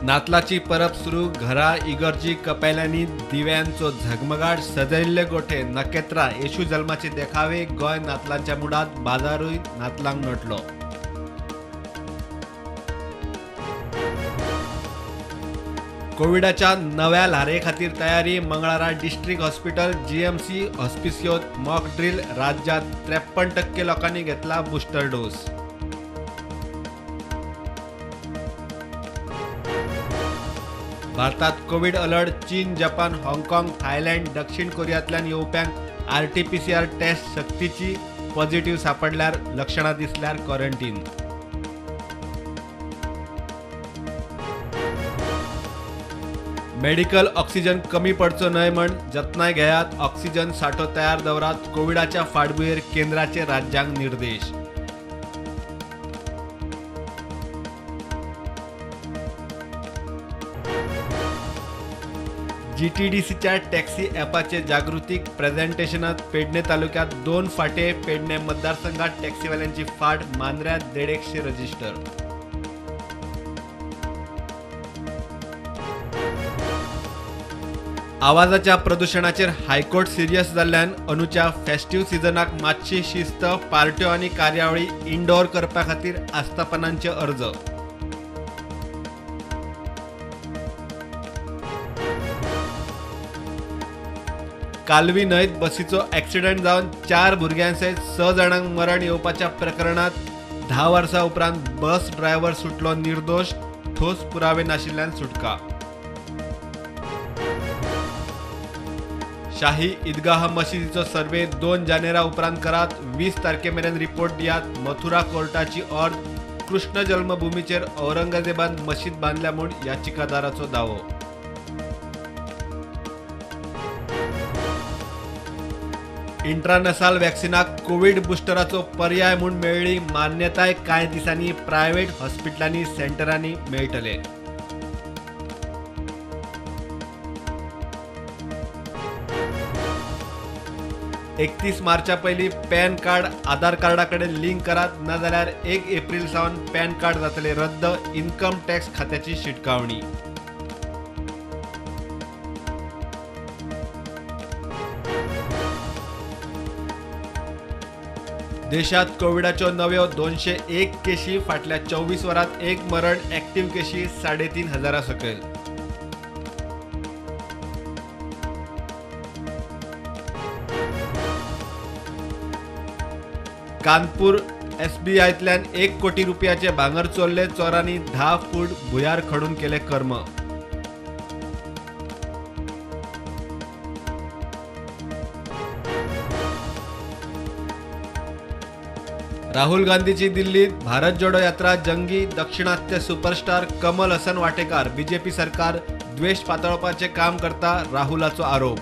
नातलाची परब सुरू. घरा इगर्जी कपेल्यांनी दिव्यांचो झगमगाट, सजयल्ले गोठे, नखेत्रां, येशू जल्माचे देखावे. गोंय नातलांच्या मुडात, बाजारूय नातलांक नटलो. कोविडाच्या नव्या ल्हारे खातीर तयारी. मंगळारा डिस्ट्रिक्ट हॉस्पिटल, जीएमसी हॉस्पिसियोत मॉक ड्रिल. राज्यात 53% लोकांनी घेतला बुस्टर डोस. भारतात कोविड अलर्ट. चीन, जपान, हाँगकाँग, थायलंड, दक्षिण कोरियांतल्यान येवप्यांक आरटीपीसीआर टेस्ट सक्तीची. पॉझिटिव्ह सापडल्यार, लक्षणां दिसल्यार क्वॉरंटीन. मेडिकल ऑक्सिजन कमी पडचो न्हय म्हण जतनाय घेयात. ऑक्सिजन साठो तयार दवरात. कोविडाच्या फाटभुंयेर केंद्राचे राज्यांक निर्देश. जीटीडीसीच्या टॅक्सी ॲपाचे जागृतीक प्रेझेंटेशनात पेडणे तालुक्यात 2 फाटे. पेडणे मतदारसंघात टॅक्सीवाल्यांची फाट. मांद्र्यात 150 रजिस्टर. आवाजाच्या प्रदुशणाचेर हायकोर्ट सिरियस जाल्ल्यान अंदूच्या फेस्टिव्ह सिजनाक मात्शी शिस्त. पार्ट्यो आनी कार्यावळी इनडोर करपा खातीर आस्थापनांचे अर्ज. कालवी न्हंयत बसीचो ॲक्सिडंट जावन 4 भुरग्यां सयत 6 जाणांक मरण येवपाच्या प्रकरणात 10 वर्सां उपरांत बस ड्रायव्हर सुटलो निर्दोश. ठोस पुरावे नाशिल्ल्यान सुटका. शाही ईदगाह मशिदीचो सर्वे 2 जानेरा उपरांत करात. 20 तारखे मेरेन रिपोर्ट दियात. मथुरा कोर्टाची ऑर्द. कृष्ण जन्मभूमीचेर औरंगजेबान मशीद बांदल्या म्हूण याचिकादाराचो दावो. इंट्रानसाल वॅक्सिनाक कोविड बुस्टराचो पर्याय म्हूण मेळ्ळी मान्यताय. कांय दिसांनी प्रायव्हेट हॉस्पिटलांनी, सेंटरांनी मेळटले. 31 मार्चा पयलीं पॅन कार्ड आधार कार्डा कडेन लिंक करात, नाजाल्यार 1 एप्रील सावन पॅन कार्ड जातले रद्द. इन्कम टॅक्स खात्याची शिटकावणी. देशात कोविडाच्यो नव्यो 201 केशी. फाटल्या 24 वरांत 1 मरण. ॲक्टिव्ह केशी 3500 सकयल. कानपूर एसबीआयतल्यान 1 कोटी रुपयाचे भांगर चोरले. चोरांनी 10 फूट भुंयार खडून केले कर्म. राहुल गांधीची दिल्लीत भारत जोडो यात्रा जंगी. दक्षिणात्य सुपरस्टार कमल हसन वाटेकार. बीजेपी सरकार द्वेष पातळपाचें काम करता, राहुलाचो आरोप.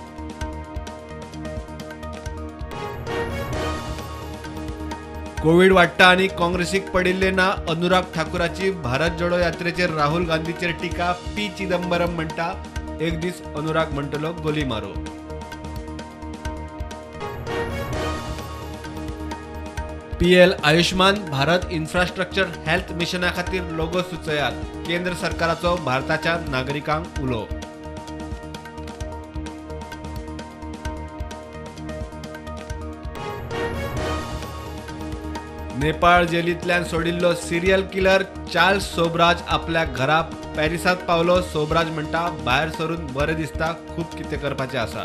कोविड वाडटा आनी काँग्रेसीक पडिल्ले ना. अनुराग ठाकूराची भारत जोडो यात्रेचेर राहुल गांधीचेर टिका. पी चिदंबरम म्हणटा, एक दीस अनुराग म्हणटलो गोली मारो. PL Ayushman Bharat infrastructure health मिशना खातीर लोगो सुचयात. केंद्र सरकाराचो भारताच्या नागरिकांक उलो. नेपाळ जेलींतल्यान सोडिल्लो सिरियल किलर चार्ल्स सोबराज आपल्या घरा पॅरिसांत पावलो. सोबराज म्हणटा, भायर सरून बरें दिसता, खूब कितें करपाचें आसा.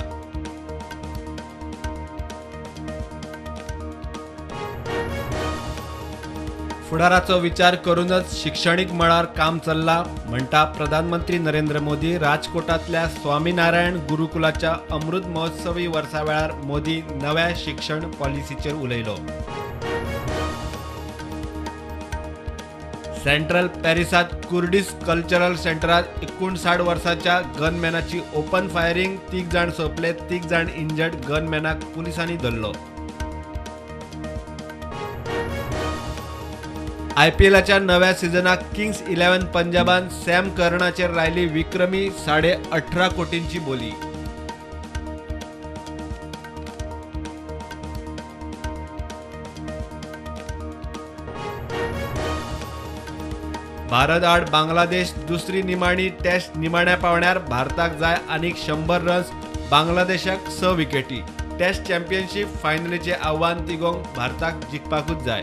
फुडाराचो विचार करूनच शिक्षणीक मळार काम चल्लां म्हणटा प्रधानमंत्री नरेंद्र मोदी. राजकोटांतल्या स्वामीनारायण गुरुकुलाच्या अमृत महोत्सवी वर्सा वेळार मोदी नव्या शिक्षण पॉलिसीचेर उलयलो. सेंट्रल पॅरिसात कुर्डिश कल्चरल सेंटरात 59 वर्सांच्या गनमॅनाची ओपन फायरिंग. 3 जाण सोंपले, 3 जाण इंजर्ड. गनमॅनाक पुलिसांनी धरलो. आयपीएलाच्या नव्या सिजनाक किंग्स 11 पंजाबान सॅम करनाचेर लायली विक्रमी 18.5 कोटींची बोली. भारत आड बांगलादेश दुसरी निमाणी टेस्ट. निमाण्या पावण्यार भारताक जाय आनीक 100 रन्स, बांगलादेशाक 6 विकेटी. टेस्ट चॅम्पियनशीप फायनलीचें आव्हान तिगोवंक भारताक जिखपाकूच जाय.